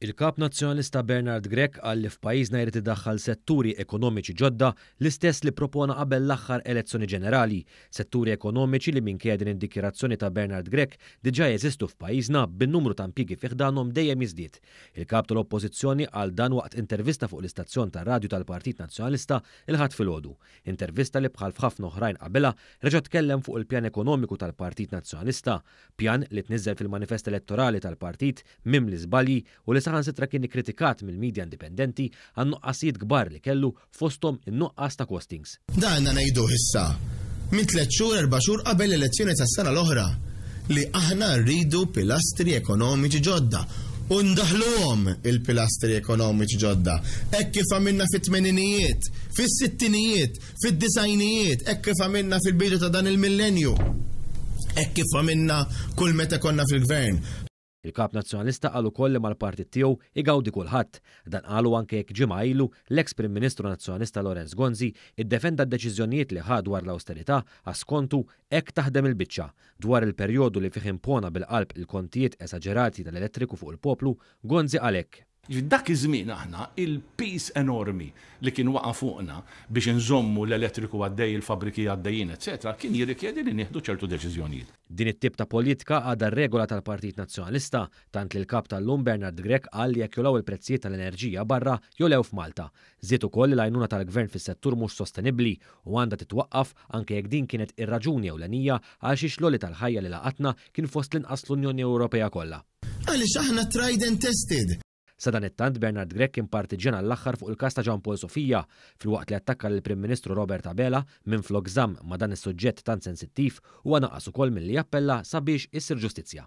Il-Kap Nazzjonalista Bernard Grech qal li f'pajjiżna jrid idaħħal setturi ekonomiċi ġodda, l-istess li ppropona qabel l-aħħar elezzjoni ġenerali. Setturi ekonomiċi li minkejja din id-dikjarazzjoni ta' Bernard Grech diġà jeżistu f'pajjiżna bin-numru ta' impjiegi fi ħdanhom dejjem jiżdied. Il-Kap tal-Oppożizzjoni qal dan waqt intervista fuq l-istazzjon tar-radju tal-Partit Nazzjonalista il-Ħadd filgħodu. Intervista li bħal f'ħafna oħrajn qabilha reġa' tkellem fuq il-pjan ekonomiku tal-Partit Nazzjonalista. Pjan li tniżżel fil-manifest elettorali tal-partit mimli żbalji u li saħansitra kien ikkritikat mill-media indipendenti għan-nuqqasijiet kbar li kellu fosthom in-nuqqas ta' costings. Dan għandna ngħiduh issa, minn tlett xhur, erbà xhur qabel l-elezzjoni tas-sena l-oħra, li aħna rridu pilastri ekonomiċi ġodda u ndaħħluhom il-pilastri ekonomiċi ġodda, hekk kif għamilna fit-tmeninijiet, fis-sittinijiet, Fid-disgħinijiet, hekk kif għamilna fil-bidu ta' dan il-millenju. Hekk kif għamilna kull meta konna fil-gvern. Il-Kap Nazzjonalista qal ukoll li mal-partit tiegħu igawdi kulħadd. Dan qalu anke jekk ġimgħa ilu l-eks Prim Ministru Nazzjonalista Lawrence Gonzi iddefenda d-deċiżjonijiet li ħa dwar l-awsterità għax skontu hekk taħdem il-biċċa. Dwar il-perjodu li fih impona bil-qalb il-kontijiet esaġerati tal-elettriku fuq il-poplu, Gonzi qal hekk. Jiġifieri dak iż-żmien aħna il-piż enormi li kien waqa' fuqna biex inżommu l-elettriku għaddej, il-fabbriki għaddejjin, eċċetera, kien jirrikjedi li nieħdu ċertu deċiżjonijiet. Din it-tip ta' politika għadha r-regola tal-Partit Nazzjonalista, tant li l-Kap tal-lum Bernard Grech qal li jekk jogħlew il-prezzijiet tal-enerġija barra, jogħlew f'Malta. Żied ukoll li l-għajnuna tal-Gvern fis-settur mhux sostenibbli u għandha titwaqqaf anke jekk din kienet ir-raġuni ewlenija għalxiex l-għoli tal-ħajja li laqatna kien fost l-inqas fl-Unjoni Ewropea kollha. Għaliex aħna tried and tested. Sadanittant Bernard Grech kien partiġġjan għall-aħħar fuq il-każ ta' Jean Paul Sofia, filwaqt li attakka lill-Prim Ministru Robert Abela minflok żamm ma' dan is-suġġett tant sensittiv, huwa naqas ukoll milli jappella sabiex issir ġustizzja.